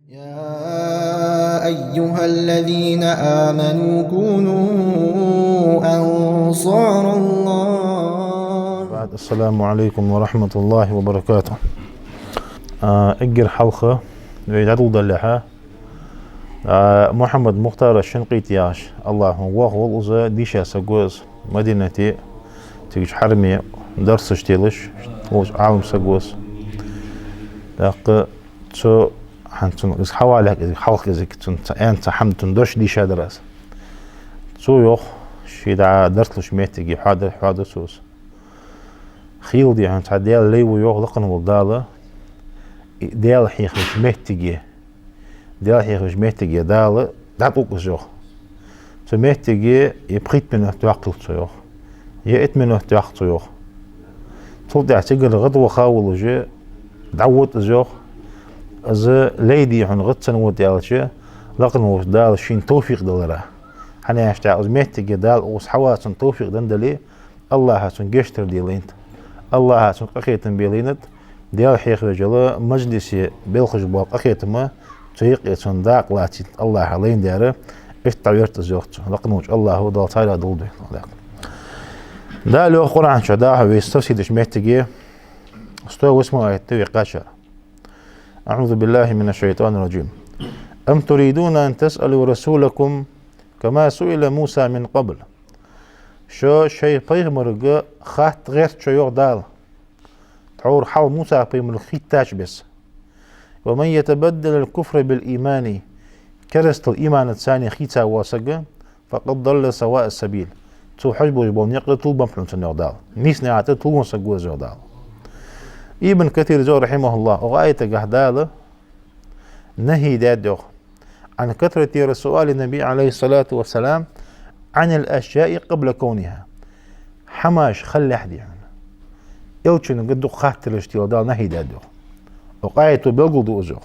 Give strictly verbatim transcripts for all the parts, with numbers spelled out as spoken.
يا أيها الذين آمنوا كونوا أنصار الله. بعد، السلام عليكم ورحمة الله وبركاته. А, эггара хьалха вай дӀадоладалехьа, а, Мухьаммад Мухтар аш-Шинкъити яхаш, АллахӀа вохаволва из, дийша саг ва из, Мадинате, цига Хьараме дарсаш телаш волча Ӏалам саг ва из. ТӀаккха цо, хӀанз цунна из хьавалехь, из хьалха кӀезига цунна цхьа аьнна цхьа хӀама, цунна дош дийша дар аз. Цо йоах, ший дӀа дарс луш моттиге хьоаду, хьоаду цо из. Хийла, дий хьона, цхьа Даьла лай ва, йоах, лакха волча Дала, и Даьла хьехавеча моттиге, Даьла хьехавеча моттиге Дала дӀатӀавуг из, йоах. Цу моттиге е пхийтта минот доаккхилга цо, йоах, е итт минот доаккх цо, йоах. Цул тӀехьагӀа цигара гӀадваха волаш дӀавода из, йоах. Из лай, дий хьона, гӀад цунна вода аьлча, лакха волча Дала шийна товфикъ далара. ХӀана аьлча тӀаккха из моттиге Дала укхаза хьавала цунна товфикъ денна дале, АллахӀа цунна гешт дар делайнад, АллахӀа цунна къахетам белайнад, Даьла хьехавеча мажлисе белхаш бола къахетам цу юкъе цунна дакъа лаца АллахӀа лайнадаьр. Иштта дӀаверз из, йоах, цо. Лакха волча АллахӀа Дала царех долда вай. Дала йоах Къуръан чу, дӀахо вай тафсир деча моттиге, сто восьмой аят да вай кхаьчар. أعوذ بالله من الشيطان الرجيم. أم تريدون أن تسألوا رسولكم كما سئل موسى من قبل. Шо шоай пайхамарга хатта гӀерт шо, йоах Дала. Тхьовра хьалха Муса пайхамарга хийттача беса. ومن يتبدل الكفر بالإيمان, керастал иманаца хийца вола саг, فقد ضل سواء السبيل. Цо хьожаш болаш бола никъ тилбеннаб хьона цунна, йоах Дала. Нийса наькъа тӀа тилвенна саг ва из, йоах Дала. Ибн Касира йоах, رحمه الله, укх аятагахь Дала нахьи даьд, йоах, عن كثرة سؤال النبي عليه الصلاة والسلام عن الأشياء قبل كونها. Хӏамаш хилалехь, дий хьона, элчанга дукха хаттараш тела Дала нахьи даьд, йоах. Укх аято белгалду из, йоах.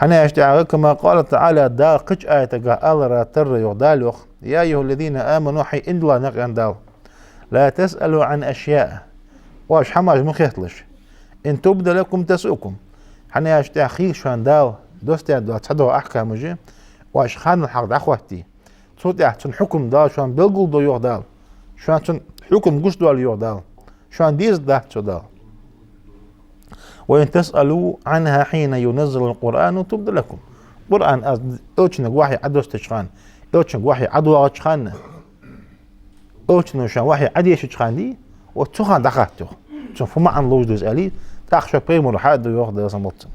ХӀана аьлча тӀаккха, كما قال تعالى, Дала кхыча аятагахь алара тарра, йоах, Дала йоах: يا أيها الذين آمنوا, хӀай ийман диллача нах, аьнна Дала, لا تسألوا عن أشياء, оаш хӏамаш ма хетталаш, إن تبد لكم تسؤكم. ХӀана аьлча тӀаккха хийла шоана Дала доссадаь дола цхьадола ахькамаш оаш ханал хьалха дӀахоатте, цул тӀехьагӀа цун хьукам Дала шоана белгалдой, йоах Дала. Шоана цун хьукам гуш доле, йоах Дала. Шоана дезаргдац цо, Дала. وإن تسألوا عنها حين ينزل القرآن تبد لكم. Къуръан, аз элчанга вахьи Ӏодоссадеча хана, элчанга вахьи ӀодоагӀача хана, элчано шоана вахьи Ӏодешача хана, дий, вот цу хана дӀахатта, йоах. Цун фу маӀан ловш да из аьле, тӀаккха шоай пайхамаро хьаду, йоах, Дала салам хилда цунна.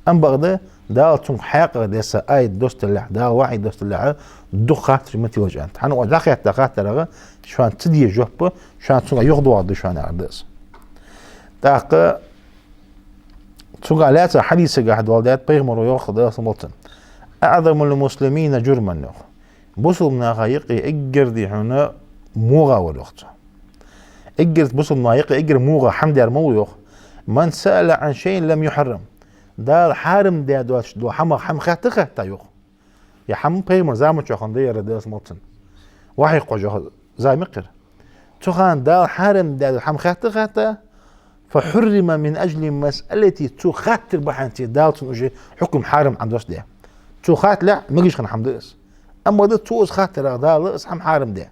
Амма бакъда Дала цунга хьакъехьа десса аят доссадалехь, Дала вахьи доссадалехь, дукха хаттараш ма телаш, аьннад. ХӀана аьлча дӀахетта хаттарашка шоана ца деза жоп, шоана цунга юхадоагӀаргда шоана, аьнна да из. ТӀаккха цунгахь лаьца хьадисагахь доаладаьд, пайхамаро йоах, Дала салам хилда цунна: أعظم المسلمين جرما, йоах. Бусалба наха юкъе эггара, дий хьона, вогӀа вар, йоах цо. Эггара бусалба наха юкъе эггара вогӀа хӀама даьр малув, йоах? من سأل عن شيء لم يحرم. Дала хьарам даь доацаш дола хӀамах хӀама хатта а хатта, йоах. Ер хӀама пайхамара заман чухь хиннад, Дала салам хилда цунна. Вахьи кхоачаш зама я-кх ер. Цу хана Дала хьарам даь дола хӀама хатта а хатта, فحرم من أجل مسألته, цо хаттар бахьанца Дала цунна уже хьукам хьарам Ӏодоссадаьд. Цо хатталехь мегаш хинна хӀама да из. Амма да цо из хаттарах Дала из хӀама хьарам даьд.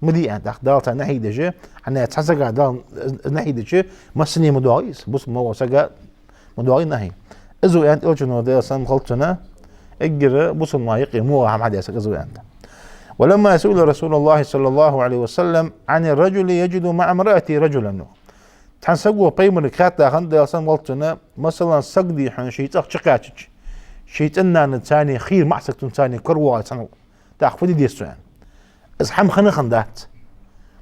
Ма де аьннад тӀаккха Дала цунна нахьи деш, хӀана аьлча цхьан сага Дала нахьи дича, массане ма доагӀий из, бусалба ма вола сага ма доагӀий нахьи. Из ва, аьннад элчано, Дала салам хилда цунна, эггара бусалба наха юкъе вогӀа хӀама хьадаь саг из ва, аьннад. ولما سئل رسول الله صلى الله عليه وسلم عن الرجل يجد مع امرأته رجلا. Цхьан саго пайхамарга хаьтта хиннад, Дала салам хилда цунна, масала, саг, дий хьона, ший цӀагӀа чукхаьчача, ший цӀен-нанаца цхьана хийра маӀа саг цунца цхьана каравоагӀе цхьана, тӀаккха фу де деза цо, аьнна. Из хӀама хинна а хиннадац.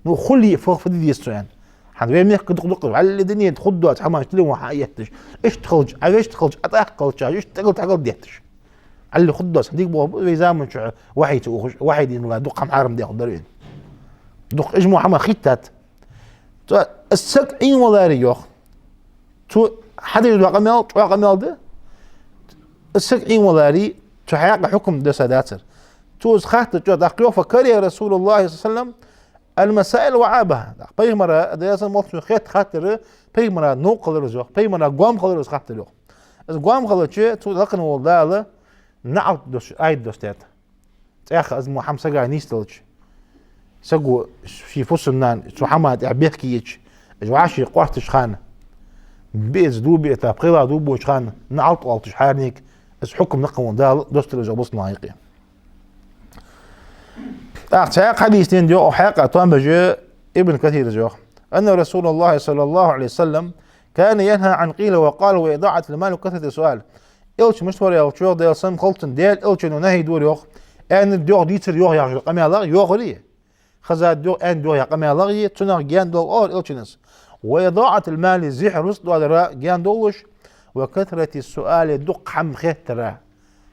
Ну, хуле а, фу, фу де деза цо, аьнна. ХӀанз вай мехка дукха-дукха, валлахӀи, дунен тӀа хургдоаца хӀамаш телефон хьа а етташ, иштта хилча, Ӏа вешта хилча, Ӏа тӀаккха хилча, иштта тӀаккха хьагал детташ. Ӏалли хургдоаца, дика боху, вай заман чухь вахьи ца ухаш, вахьи дийна ла дукха хӀама хьарам даь хургдар вайна. Дукха ижмаӀ хӀама хийттад. Цо, из саг Ӏийна валаре, йоах. Цо хьадеш дола къамаьл чӀоагӀа къамаьл да. Из саг Ӏийна валаре, цу хьакъехьа хьукам доссадацар. Цо из хаттача тӀаккха йоах: فكره رسول الله صلى الله عليه وسلم المسائل وعابها. Пайхамара, Дала салам хилда цунна, хетта хаттар пайхамара новкъа хилар из, йоах, пайхамара гоама хилар из хаттар, йоах. Из гоама хилча, цу лакхе вола Дала наӀалт доссаш аят доссадаьд. ЦӀаьхха из мо хӀама сага нийсделча, саго ший фусам-нана цу хӀаман тӀехьа бехке йича, из вӀаший къоастача хана, биъ ца дув биъта, пхелагӀа дув буча хана наӀалт оалийташ хьарниг, из хьукам лакхе вола Дала доссадир из бусалба наха юкъе. ТӀаккха цхьаькха хьадис денад йоах, хьакъехьа тоам беш Ибн Касира йоах: أن رسول الله صلى الله عليه وسلم كان ينهى عن قيل وقال وإضاعة المال وكثرة السؤال. Элчано мишта вар аьлча йоах, Даьла салам хилда цунна, Даьла Элчано нахьи дора йоах, аьннад йоах, дийцар йоах яхаш дола къамаьлах йоах из. Хезад йоах, аьннад йоах яха къамаьлах, цунах гаьна доал оалар Элчано. وإضاعة المال, зехьа рузкъа доалара гаьна долаш, وكثرة السؤال, дукха хӀама хеттара,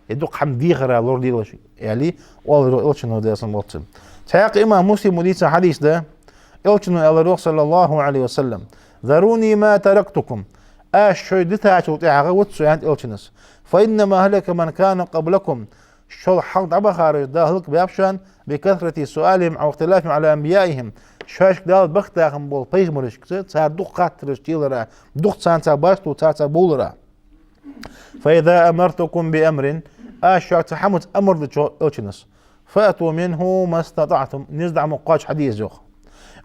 е дукха хӀама дехара лораделаш, аьле, оалар йоах Элчано, Даьла салам хилда цунна. Цхьаькха имам Муслима дийца хьадис да, Элчано аьлар йоах, صلى الله عليه وسلم: ذروني ما تركتكم. Аз шоай дитачул тӀехьагӀа вита со, аьннад Элчано. فإنما هلك من كان قبلكم. Шул хьалха дӀабахараш Дала хӀалакбаьб шоана, بكثرة سؤالهم أو اختلافهم على أنبيائهم. Шоашка Дала бахийтта бола пайхамарашка цар дукха хаттараш телара, дукха царна цар башхало, цар цар бовлара. فإذا أمرتكم بأمر, аз шуга цхьа хӀамаца амар дича, йоах Элчано, فأتوا منه ما استطعتم, низ дӀа ма кхоачалаш хьаде из, йоах.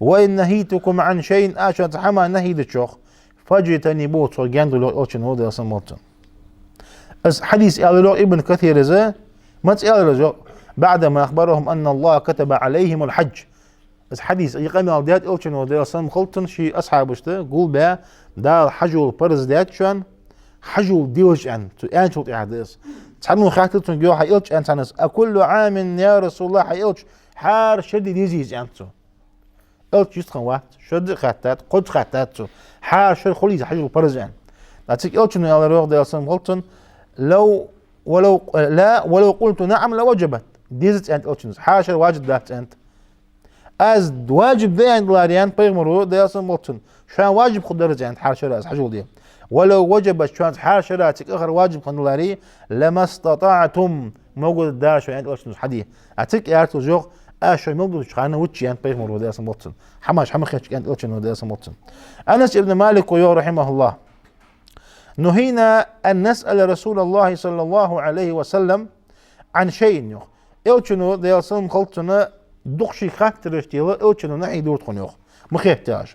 وإن نهيتكم عن شيء, аз шуга цхьа хӀамах нахьи дича, йоах, فاجتنبوه, цох гаьна довла, йоах Элчано, Даьла салам хилда цунна. Из хьадис аьлар йоах Ибн Касира, из маца аьлар из йоах: بعدما أخبرهم أن الله كتب عليهم الحج. Из хьадис, из къамаьл даьд Элчано, Даьла салам хилда цунна, ший асхьабашта гулбаь, Дала хьажол парз даьд шоана, хьажол делаш, аьнна, цо аьнначул тӀехьагӀа да из. Цхьанне хаьттар цунга йоах, хьа Элча, аьннад царна: أكل عام يا رسول الله, хьа Элча, хӀара шера де дезий из, аьннад цо. Элча йистхинна вац, шозза а хаьттад, кхозза хаьттад цо, хӀара шера хулий из хьажол парз, аьнна. ТӀаккха цига Элчано аьлар йоах, Даьла салам хилда цунна: لو, ولو, لا, ولو قلت نعم لوجبت. Дезац, аьннад Элчано, хӀара шера важиб дац, аьннад. Аз важиб да аьнна даларе, аьннад пайхамаро, Даьла салам хилда цунна, шоана важиб хургдар из, аьннад, хӀара шера аз хьажол де. ولو وجبت, шоана хӀара шера цига ахар важиб хинна даларе, لما استطعتم, могаргдар шоана, аьннад Элчано, хьаде. А цига аьлар цо йоах: аз шоай мел дувцача хана вита, аьннад пайхамаро, Даьла салам хилда цунна. ХӀамаш, хӀама хетача, аьннад Элчано, Даьла салам хилда цунна. Анас ибн Малика йоах, رحمه الله: نهينا أن نسأل رسول الله صلى الله عليه وسلم عن شيء, йоах. Элчано, Даьла салам хилда цунна, дукха шийга хаттараш тела Элчано нахьи дора тхона, йоах, ма хетта аьнна.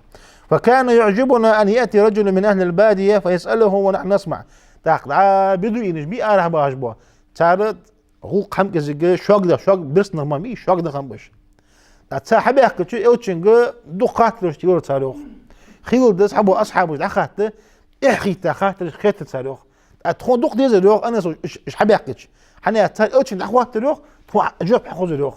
فكان يعجبنا أن يأتي رجل من أهل البادية فيسأله ونحن نسمع. ТӀаккха дӀа бедуинаш, бий арахьа бахаш бола, цар гӀулакх хӀама кӀезига шога да, шога бирса нах ма бий, шога да хӀама беш. ТӀаккха цар хьабаьхкача, Элчанга дукха хаттараш телар цар, йоах. Хийла да из, хьабола асхьабаш дӀахатта, эхь хийтта хаттараш хеттар цар, йоах. ТӀаккха тхона дукха дезар, йоах, Анаса, уж, уж хьабаьхкача. ХӀана аьлча цар Элчанга дӀахоттар, йоах, тхона жоп хьахозар, йоах.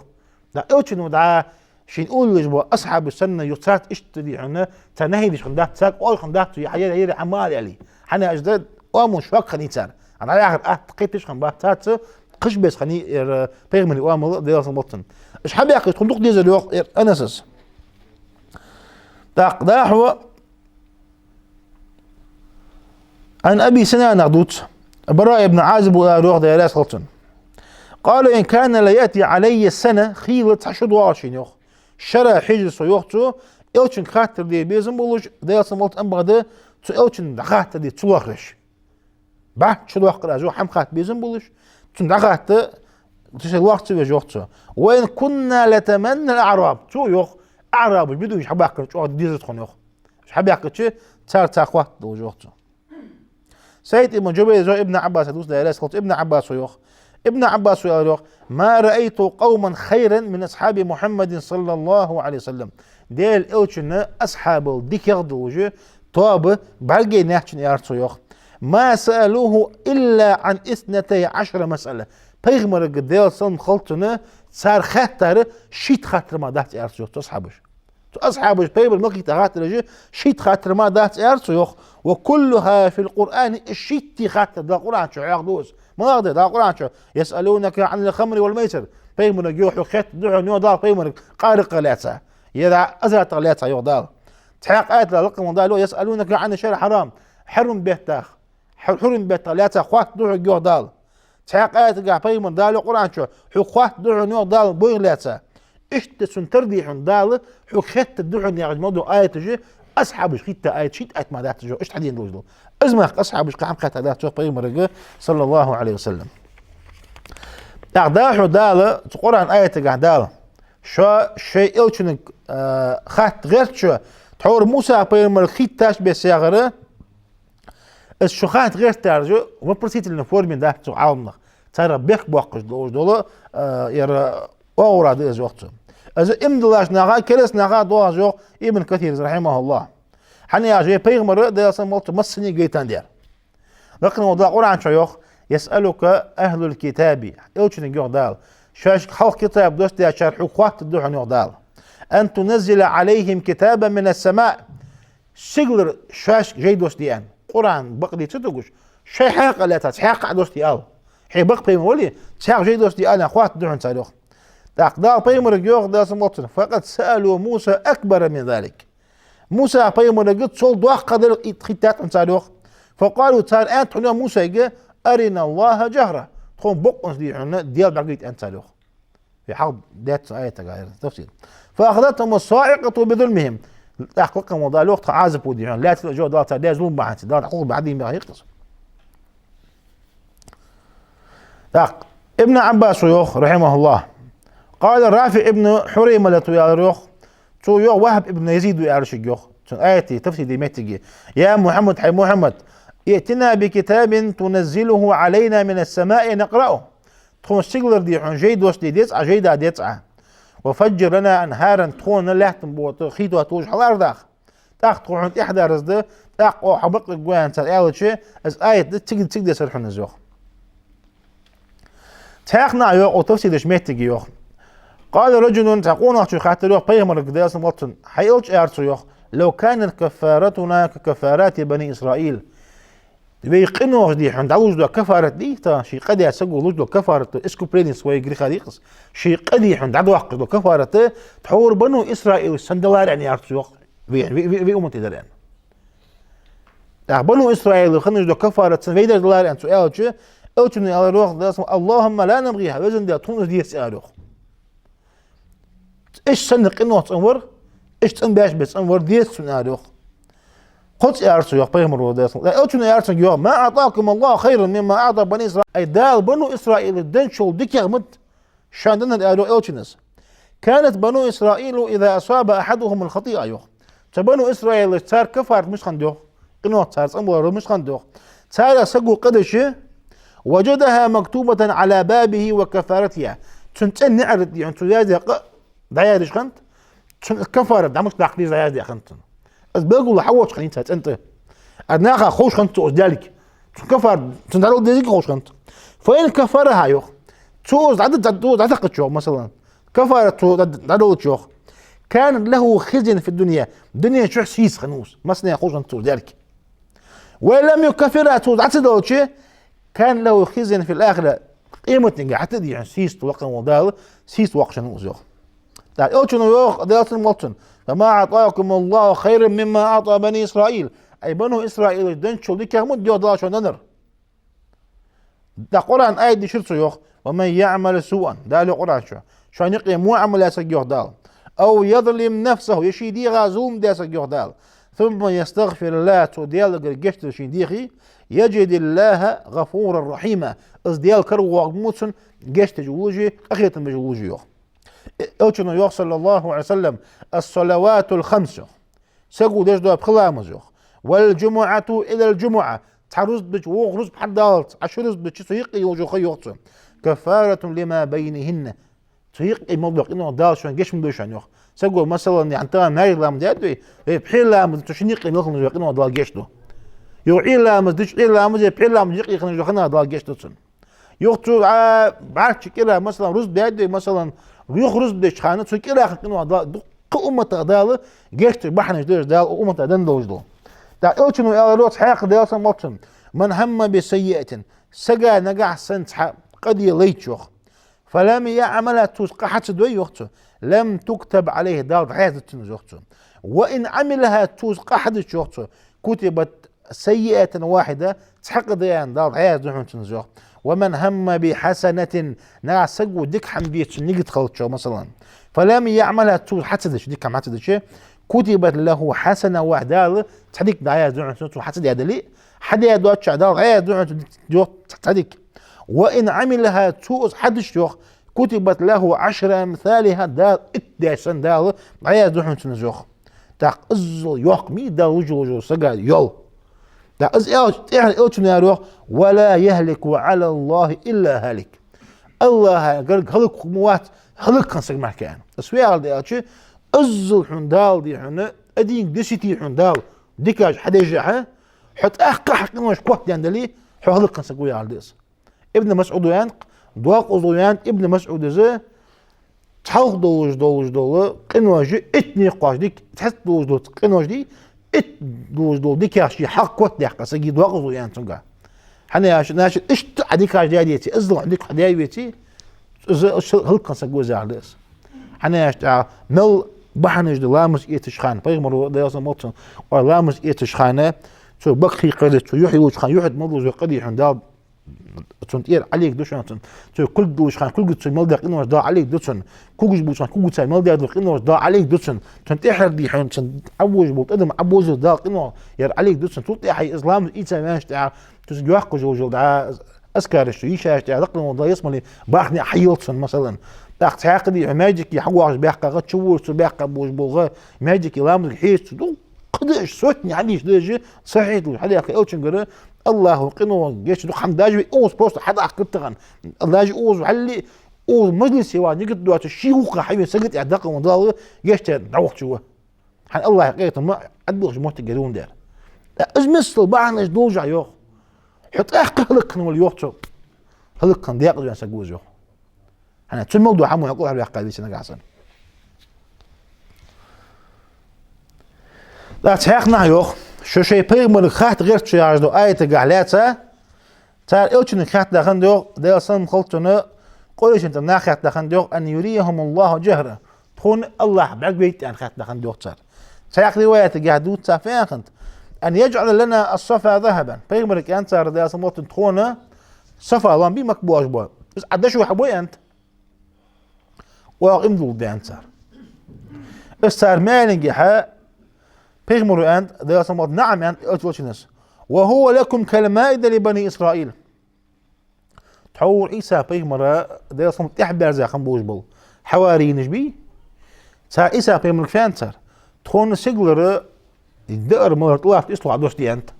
ТӀаккха Элчано дӀа шийна уллаш бола асхьабаш санна юха царца иштта дий хьона, цар нахьи деш хиннадац, царга оалаш хиннадац цо, ер, ер, ер хӀама ма ала, аьле. ХӀана аьлча да оамал шога хиннай цар. ХӀана аьлча оамал атта кхеташ хиннабац царца, кхаш бес хиннай ер пайхамара оамал, Даьла салам хилда цунна. Уж хьабаьхкача тхона дукха дезар, йоах, ер Анасас. ТӀаккха дӀахо عن أبي سنانة дувц. Бараъ ибн Ӏазиба аьлар йоах, Даьла раьза хилва цунна. قال: إن كان ليأتي علي سنة, хийла цхьа шу доагӀа шийна, йоах. Шера хьежар со, йоах цо, Элчанга хаттар де безам болаш, Даьла салам хилда цунна, ам бакъда цу Элчанга дӀахаттар де ца лоархӀаш. БӀаьчча шу доаккхар аз, йоах, хӀама хатта безам болаш, цунга дӀахатта, цу шера лоархӀ ца веш, йоах цо. وإن كنا لتمنى الأعراب. Цо, йоах, аӀрабаш, бедуинаш хьабаьхкача чӀоагӀа дезар тхона, йоах. Уж хьабаьхкача цар цхьа хоатт долаш, йоах цо. СаӀид ибн Джубайр йоах, Ибн Ӏаббаса дувц, Даьла раьза хилва цунна, Ибн Ӏаббаса йоах. Ибн Ӏаббаса аьлар йоах: ما رأيت قوما خيرا من أصحاب محمد صلى الله عليه وسلم. Даьла Элчан асхьабал дикагӀа долаш тоаба бӀаргаяйнаяц, аьлар цо, йоах. ما سألوه إلا عن اثنتي عشرة مسألة. Пайхамарга, Даьла салам хилда цунна, цар хаьттар шийтта хаттар мара дац, аьлар цо, йоах, цу асхьабаша. Цу асхьабаша пайхамарга мел хийтта хаттараш шийтта хаттар мара дац, аьлар цо, йоах. وكلها في القرآن, шийтта хаттар Дала Къуръан чу хьоахаду из. МалагӀа да Дала Къуръан чу? يسألونك عن الخمر والميسر. Пайхамарга, йоах, хьога хетаргда хьона, йоах Дала, пайхамарга, къаракъах лаьца, е дӀа азартах лаьца, йоах Дала. Цхьаькха аятагахь лакхе вола Дала йоах: يسألونك عن الشهر الحرام. Хьарам беттах, хьу-, хьурма беттах лаьца хоаттаргда хьога, йоах Дала. Цхьаькха аятагахь пайхамарга Дала йоах Къуръан чу: хьога хоаттаргда хьона, йоах Дала, бойх лаьца. Иштта цунна тара дий хьона Дала, хьога хетаргда хьона яхаш мел дола аяташ, асхьабаш хетта аят, шийтта аят мара дац йоах, иштта хьадена долаш дола. Из мара асхьабаш кхы хӀама хетта дац йоах пайхамарга, саллаллахӀу Ӏалайхи ва саллам. ТӀаккха дӀахо Дала цу Къуръан аятагахь Дала: шо шоай элчанга, а, хатта гӀерта шо, тхьовра Муса пайхамарга хеттача беса яхар, из шо хатта гӀертараш вопросительной форме дац цу Ӏаламнаха. Царех бехк боаккхаш долаш дола, а, яр оагӀора да из йоах цо. Из иман диллача наха, кераста наха доагӀа йоах Ибн Касира, рахьимахӀуллахӀ. ХӀана аьлча вай пайхамар, Даьла салам хилда цунна, массанега гайтандаь дар. Лакхе вола Дала Къуръан чу йоах: «يسألك أهل الكتاب», элчанга йоах Дала, шоашка хьалха китаб доссадаьчар хьога хоаттаргда хьона йоах Дала, «أن تنزل عليهم كتابا من السماء». Сигалара шоашка жай доссаде аьнна. Къуръан бакъдийца ца тугаш, шоай хьакъехьа лаьца цхьаькха а доссаде ала. Хье бакъ пайхамар вале, цхьаькха жай доссаде ала аьнна хоаттаргда хьона цар йоах. ТӀаккха Дала пайхамарга йоах, Даьла салам хилда цунна: «فقد سألوا موسى أكبر من ذلك». Муса пайхамарга цул доккха дар хеттад хьона цар йоах. «فقالوا», цар аьннад хьона Мусайга: «أرنا الله جهرة». Тхона бокъонца дий хьона Даьла бӀаргагайта аьннад цар йоах. Вай хьалха даьча аятагахь яр тафсир. «فأخذتهم الصاعقة بظلمهم». ТӀаккха лакхе вола Дала йоах, тха Ӏазап дий хьона, лаьца а жо Дала цар даь зулам бахьанца, Дала дӀакхалхабаьб дийна баха хӀикъас. ТӀаккха Ибн Ӏаббаса йоах, рахьимахӀуллахӀ: «قال رافع بن حريملة», аьлар йоах, цо йоах ВахӀб ибн Язида аьлча йоах, цун аята тафсир де моттиге: «يا محمد», хӀай Мухьаммад, «ائتنا بكتاب تنزله علينا من السماء نقرأه». Тхона сигалара дий хьона жай доссаде деза Ӏа, жай да деза Ӏа. «وفجر لنا أنهارا», тхона лаьттан бутт хий тотталуш хьаларадаха. ТӀаккха тхо хьона тӀехьадаьрза да, тӀаккха оаха хьа бакъ гойта цар аьлча, из аят да, цига, цига дессар хьона из йоах. Цхьаькха а йоах, укх тафсир деча моттиге йоах: «قال رجل», цхьа къонахчо хаьттар йоах пайхамарга, Даьла салам хилда цунна: «хӀай элча», аьлар цо йоах, «لو كانت كفارتنا ككفارات بني إسرائيل». Вай къиношта дий хьона дӀалуш дола кафарат дий, тха ший къа даь саго луш дола кафарат, искупление своего греха дий-кх из. Ший къа дий хьона дӀадоаккхаш дола кафарат тхьовра Бану Исраилашта санна даларе аьнна, аьлар цо йоах, вай, вай, вай, вай уммата даларе аьнна. ТӀаккха Бану Исраилашта хинна дола кафарат санна вай дар даларе аьнна цо аьлча, элчано аьлар йоах, Даьла салам хилда цунна: «اللهم لا نبغيها», Везан Даьла, тхона из деца, аьлар йоах. Иштта санна къинош цӀенвар, иштта цӀенбаьча беса цӀенвар деца цунна, аьлар йоах. Кхозза аьлар цо йоах пайхамара, Даьла салам хилда цунна. Элчано аьлар цунга йоах: «ما أعطاكم الله خيرا مما أعطى بني إسرائيل». Ай, Дала Бану Исраилашта денначул дикагӀа ма дий шоана деннар, аьлар йоах элчано. «كانت بنو إسرائيل إذا أصاب أحدهم الخطيئة», йоах. Цу Бану Исраилашта цар кафарат мишта хиннад йоах, къинош цар цӀенбалар мишта хиннад йоах. Царех саго къа дича, «وجدها مكتوبة على بابه وكفارتها». Цун цӀен наӀарга дий хьона цо яздаь къа дӀаяздеш хиннад, цун кафарат дӀа мишта даккха деза дӀаяздаь хиннад цунна. Из белгало хьавоагӀаш хиннай цу цӀен тӀа. Ӏа наха ховш хиннад цо из даьлга. Цун кафарат, цун дӀадала дезилга ховш хиннад. «فإن كفرها», йоах. Цо из дӀа-, дӀа-, дӀатакхача йоах, масала, кафарат цо дӀа-, дӀаделча йоах, «كان له خزي في الدنيا». Дунен чухь сийсаз хиннав из. Массанена ховш хиннад цо из даьлга. «وإن لم يكفرها», цо из дӀа ца делча, «كان له خزي في الآخرة». Къематдийнахьа хӀаьта а дий хьона сийсаза лакхе вола Дала сийсаз воаккхаш хиннав из йоах. ТӀаккха элчано йоах, Даьла салам хилда цунна: «فما أعطاكم الله خيرا مما أعطى بني إسرائيل». Ай, Бану Исраилашта денначул дикагӀа ма дий йоах Дала шоана деннар. ТӀаккха Къуръан аят дийшар цо йоах: «ومن يعمل سوءا», Дала йоах Къуръан чу, шоана юкъе во Ӏамал яь саг йоах Дала, «أو يظلم نفسه», е ший дегӀа зулам даь саг йоах Дала, «ثم يستغفر الله», цо Даьлагара гешт дар шийна дехе, «يجد الله غفورا رحيما», из Даьла каравоагӀаргва цунна гешт деш волаш, къахетам беш волаш йоах. Элчано йоах, саллаллахӀу Ӏалайхи ва саллам: «الصلوات الخمس», йоах. Саго деш дола пхи ламаз йоах. «والجمعة إلى الجمعة». Цхьа рузба дича вокха рузба хьадаллалца, Ӏа ши рузба дича цу юкъе йолаш йола ха йоах цо. «كفارة لما بينهن». Цу юкъе мел дола къинош Дала шоана гешт ма дой шоана йоах. Саго, масала, яхьан тахан маьждиге ламаз даьд вай, вай пхье ламаз дича цу шин юкъе мел хинна йола къинош Дала гешт ду. Юха Ӏуйра ламаз дича, Ӏуйра ламазе, пхье ламаз юкъе хинна йола ха Дала гешт ду цунна. Юха цо, а, бӀарчча кӀира, масала, рузба даьд вай, масала, юха рузба деча хана, цу кӀира хинна къинош Дала, дуккха умматах Дала гешт деш бахьанаш деш, Дала уммата денна долаш дола. ТӀаккха элчано аьлар йоах цхьаькха, Даьла салам хилда цунна: «من هم بسيئة», сага нагахьа санна цхьа къа де лайча йоах, «فلم يعملها», цо из къа хьа ца дой йоах цо, «لم تكتب عليه», Дала дӀаяздац цунна из йоах цо. «وإن عملها», цо из къа хьадича йоах цо, «كتبت سيئة واحدة», цхьа къа да аьнна Дала дӀаязду хьона цунна из йоах. «ومن هم بحسنة», нагахьа саго дика хӀама де цун нигат хилча йоах, масала, «فلم يعملها», цо из хьа ца дича, дика хӀама хьа ца дича, كتبت له حسنة واحدة, Дала цхьа дика дӀаязду хьона цунна, цо хьа ца даь дале а, хьадаь доацача Дала дӀаязду хьона цунна, йоах, цхьа дика. وإن عملها, цо из хьадича, йоах, كتبت له عشر أمثالها, Дала итт даь санна Дала дӀаязду хьона цунна из, йоах. ТӀаккха иззал йоккха ма йий Далла вужаш волча сага йола. ТӀаккха из аьлча, тӀехьара элчано аьлар, йоах: ولا يهلك على الله إلا هالك. АллахӀа гарга хӀалакхург ма вац, хӀалакхинна саг мара кхы, аьнна. Из фу яхилга да аьлча, иззал хьона Дала, дий хьона, один к десяти хьона Дала дикаш хьадеш а, хьо тӀаккха хьа къинош котдаьнна дале, хьо хӀалакхинна саг ва яхилга да из. Ибн МасӀуда аьннад, докъазло аьннад Ибн МасӀуда из, цхьалха долаш, долаш дола къинош итт никъ кхоачаш дика, цхьацца долаш дола къинош, итт долаш дола дикаш ший хьалха котдаьккха сага, докъазло аьннад цунга. ХӀана аьлча, значит, иштта Ӏа дикаш даь деце, иззал хьа дика хьадаь веце, из хӀалакхинна саг ва яхилга да из. ХӀана аьлча, тӀаккха мел бахьанаш да ламаз эцаш хана, пайхамара, Даьла салам хилда цунна, ой, ламаз эцаш хана, цо бакъ хьийкхар, цо юхь йолча хана, юхьа тӀа мел долаш дола къа, дий хьона, Дала цунна тӀера Ӏалег ду шоана цунна. Цо кулг долаш хана, кулгаца цо мел даь къинош Дала Ӏалег ду цунна. Кулгаш болча хана, кулгаца мел даь дола къинош Дала Ӏалег ду цунна. Цунна тӀехьара, дий хьона, цунна Ӏовожаш бола адам Ӏовозал Дала къинош яр Ӏалег ду цунна. Цул тӀехьа из ламаз ийца ваьнначул тӀехьа, цо цига йоаккхаш йолаш йола дӀа азкараш цо йийшачул тӀехьа, лакхе волча Дала ялсмале бахьане хьайийлла цунна, масала. ТӀаккха цхьаькха, дий хьона, маьждиге хьагӀовтташ баьккха гӀа, чувоалаш цо баьккха болаш бола гӀа, маьждиге ламазга хьежача цо дукха да уж, сотни хьадисаш да уж, сахьихь долаш хьадаьхка элчангара, АллахӀо къиношта гешт ду хӀама, даже вай укхаза просто хьадаккха тахан. Даже укхаза хьалли, укхаза мажлисе ваха нигат доацаш, ший воккха хьавена сага тӀехьа дакъа ва Дала гешт даь дӀавахача ва. ХӀана, АллахӀа къахетам ма Ӏадбилхаш моттиг яр вон дер. Из миссел бахьанаш долаш а, йоах, хьо тӀаккха хӀалакхинна вале, йоах, цо хӀалакхинна декъаза ваьнна саг ва из, йоах. ХӀана, цу мел дола хӀама хьо кӀалхарваьккха веце нагахьа санна. ТӀаккха цхьаькха нах, йоах, шо шоай пайхамарга хатта гӀерт шо яхаш долча аятагахьа лаьца, цар элчанга хаьттад хиннад, йоах, Даьла салам хилда цунна, Къурайшашта нах хаьттад хиннад, йоах: أن يريهم الله جهرة. Тхона АллахӀ бӀаргавайта аьнна хаьттад хиннад, йоах, цар. Цхьаькха риваятагахьа дувц цар, фу аьнна хиннад: أن يجعل لنا الصفا ذهبا. Пайхамарга аьннад цар, Даьла салам хилда цунна, тхона Сафа лам бий Макка бохаш бола, из Ӏа дошо хьабой, аьннад. Оаха иман дулларгда, аьннад цар. Из цар ма аьннинге, пайхамаро аьннад, Даьла салам хилда цунна, نعم, аьннад элчанга. وهو لكم كالمائدة لبني إسرائيل. Тхьовра Ӏийса пайхамара, Даьла салам хилда цунна, тӀехьабаьрза хинна болаш бола хьаварийнаш бий, цар Ӏийса пайхамарга фу аьннад цар: тхона сигалара даар-малар тӀалатта истол Ӏодоссаде, аьннад.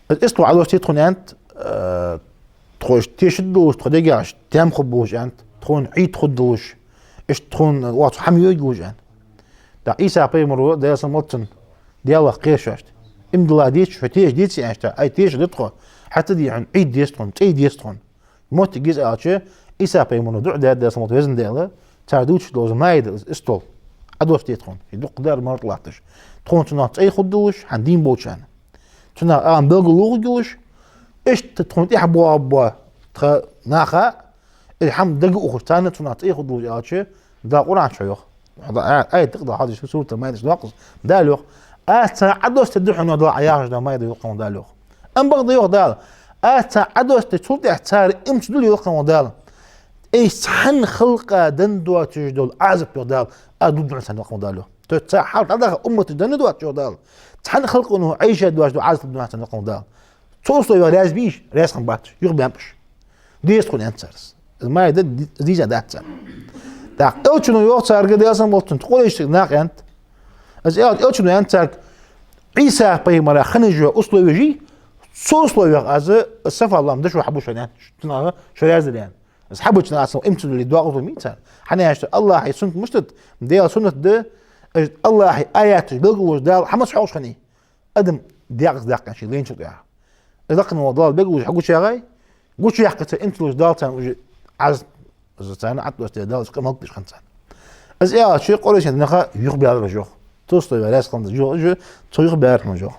Из истол Ӏодоссаде тхона, аьннад, э, тхо иштта тешаргдолаш, тхо дегаш тем хургболаш, аьннад, тхона Ӏийд хургдолаш, иштта тхона оаха цхьа хӀама йойргйолаш, аьннад. ТӀаккха Ӏийса пайхамаро, Даьла салам хилда цунна, Даьлах кхераш: иман дилла деций шо, теша деций, аьнна, аьннад цар. Ай, тешаргда тхо. ХӀаьта, дий хьона, Ӏийд деза тхона, цӀей деза тхона. Моттиг я из аьлча, Ӏийса пайхамаро дуӀа даьд, Даьла салам хилда цунна, Веза Даьла, цар дувцаш дола из маида, из истол Ӏодоссаде тхона, из дукха даар-малар тӀалатташ. Тхона цунах цӀей хургдолаш, хӀанз дийна болчарна. Цунах Ӏаламнаха белгалдоахаргйолаш, иштта тхона тӀехьа боагӀаргба тха наха, из хӀама дага ухаш, царна цунах цӀей хургдолаш аьлча, Дала Къуръан чу йоах. Хьада аят дика да хьадис, сурат Маида чу доаккхаш, Дала йоах: аз царна Ӏодоссадергда хьона, Дала, Ӏа яхаш дола маида, йоах хьона Дала, йоах. Амма бакъда, йоах Дала, аз царна Ӏодоссадича, цул тӀехьа цар иман ца дуле, йоах хьона Дала, айса цхьан халкъа денна доацаш дола Ӏазап, йоах Дала, аз дергда хьона царна, йоах хьона Дала, йоах. То есть цар хьалха дӀадаха умматаша денна доацаш, йоах Дала, цхьан халкъо Ӏайша доацаш дола Ӏазап дергда хьона царна, йоах хьона Дала. Цу условех раьза бий уж? Раьза хиннабац уж, юхабаьннаб уж. Деза тхона, аьннад цар из. Из маида ди-, дийза дац царна. ТӀаккха элчано йоах царга, Даьла салам хилда цунна, къурайшашта нах, аьннад. Из аьлча, элчано аьннад царга: Ӏийса пайхамара хиннаш йола условеш йий, цу условех аз Сафа лам дошо хьабу шоана, аьннад, цунах шо раьза дале, аьннад. Из хьабича, аз иман ца дуле, доакъоз лу ма йий царна. ХӀана аьлча, АллахӀа суннат мишта да? Даьла суннат да, из АллахӀа аяташ белгалдоацаш, Дала хӀамаца хьокхаш хиннай адам декъаза даьккха ший лайначул тӀехьа. Из лакхе вола Дала белгалдоацаш хьагучаяьй, гучаяьккхача, иман ца диллача Дала царна уже Ӏазап, из царна Ӏодоссаде, Дала из къа мелкдеш хиннад царна. Из аьлча, къурайший нах юхабаьлар уж, йоах. Цу условех раьза хиннад уж, йоах, уж, цо юхабаьлар хьона уж, йоах.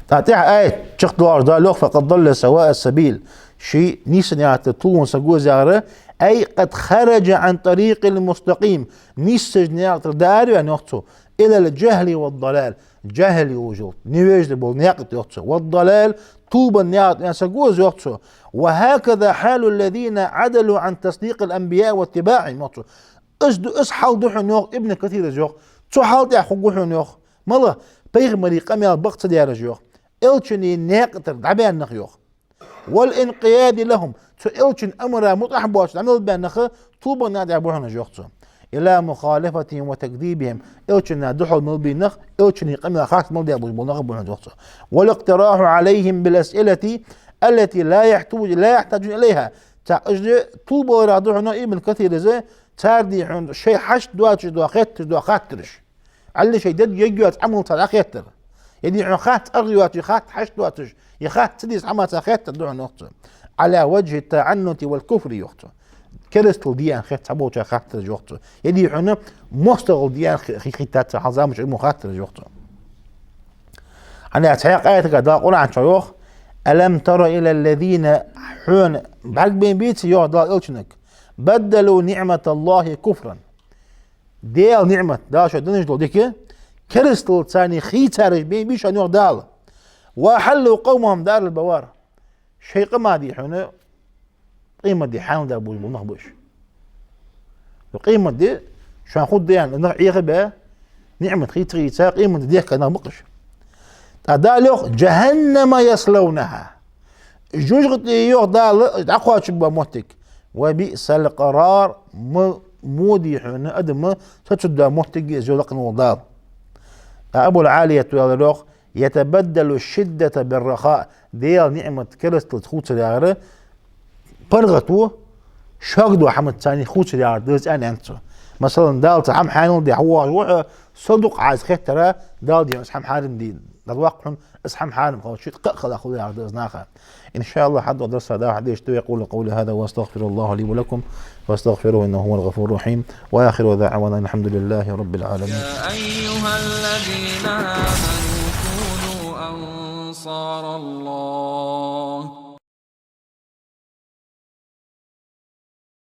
ТӀаккха тӀехьа аят чакхдоагӀаш Дала йоах: فقد ضل سواء السبيل. Ший нийсача наькъа тӀара тилвенна саг ва из, яхар, أي قد خرج عن الطريق المستقيم. Нийсача наькъа тӀара дӀаараваьнна, йоах цо. إلى الجهل والضلال. Джахьил йолаш йола, невежда бола наькъа тӀа йоах цо. والضلال, тилбан наькъа тӀа ваьнна саг ва из йоах цо. وهكذا حال الذين عدلوا عن تصديق الأنبياء واتباعهم йоах цо. Из ду, из хьал ду хьона йоах Ибн Касира из йоах. Цу хьал тӀа хургва хьона йоах. Мала, пайхамарий къамаьл бакъ ца дераш йоах. Элчанна наькъа тӀара дӀабаьнна нах йоах. والانقياد لهم, цу элчан амара мутӀахь боацаш дӀа мел баьнна нах, тилбан наькъа тӀа ба хьона уж йоах цо. إلى مخالفتهم وتكذيبهم, элчанна духьал мел баь нах, элчанна къамаьл харц мел даь болаш бола нах ба хьона уж йоах цо. والاقتراح عليهم بالأسئلة التي لا يحتاج، لا يحتاجون إليها. Цхьа уж тилбаларах ду хьона Ибн Касира из, цар дийхьа шоай хьашт доацаш дола хеттараш, дола хаттараш. Ӏалли шоай дед егг йоаца Ӏамал цар дӀахеттар. Е дийхьа хатта аргӀа йоацаш, хатта хьашт доацаш, е хатта ца деза хӀама цар хеттар ду хьона йоах цо. على وجه التعنت والكفر йоах цо. Керастал де аьнна хетта цхьаболчар хаттараш йоах цо. Е дийхьа моастагӀал де аьнна хи-, хи-, хетта цар хьалзамаш мо хаттараш йоах цо. ХӀана аьлча цхьаькха аятага Дала Къуръан чу йоах: ألم تر إلى الذين, хьона бӀаргабайна беций йоах Дала элчанга, بدلوا نعمة الله كفرا. Даьла ниӀмат, Дала шоана денна дола дика, керастал царна хийцараш бе-, бийшан йоах Дала. وأحلوا قومهم دار البوار. Шоай къаман дийхьа къематди хьанал дар буж бу нах буш. Къематди шоана хургда аьнна нах Ӏехабаь, ниӀмат хийца-хийца, къематди дехка нах ба-кх уж. ТӀаккха Дала йоах: جهنم يصلونها. ЖожагӀате йоах Дала дӀакхоачаш ба моттиг. وبئس القرار, ма-, мо дийхьа адам сацаргдола моттиг я из йоах лакхвенна вола Дала. ТӀаккха Абул-Ӏалият ваьлар йоах: يتبدل الشدة بالرخاء. Даьла ниӀмат керасталца хувцар яхар паргӀато шога дола хӀамаца царна хувцар яхар да из аьнна, аьннад цо. Масала, Дала цхьа хӀама хьанал даь хьавоагӀаш ва хьо, со дукха Ӏа из хеттара, Дала дийхьа из хӀама хьарам де, дӀаваккха хьона, из хӀама хьарам хилча, кхы а хала хул яхар да из наха. إن شاء الله, хьадоагӀа дарса дӀахо дешаргда. أقول قولي هذا وأستغفر الله لي ولكم، فاستغفروه إنه هو الغفور الرحيم. وآخر دعوانا الحمد لله رب العالمين. يا أيها الذين آمنوا كونوا أنصار الله.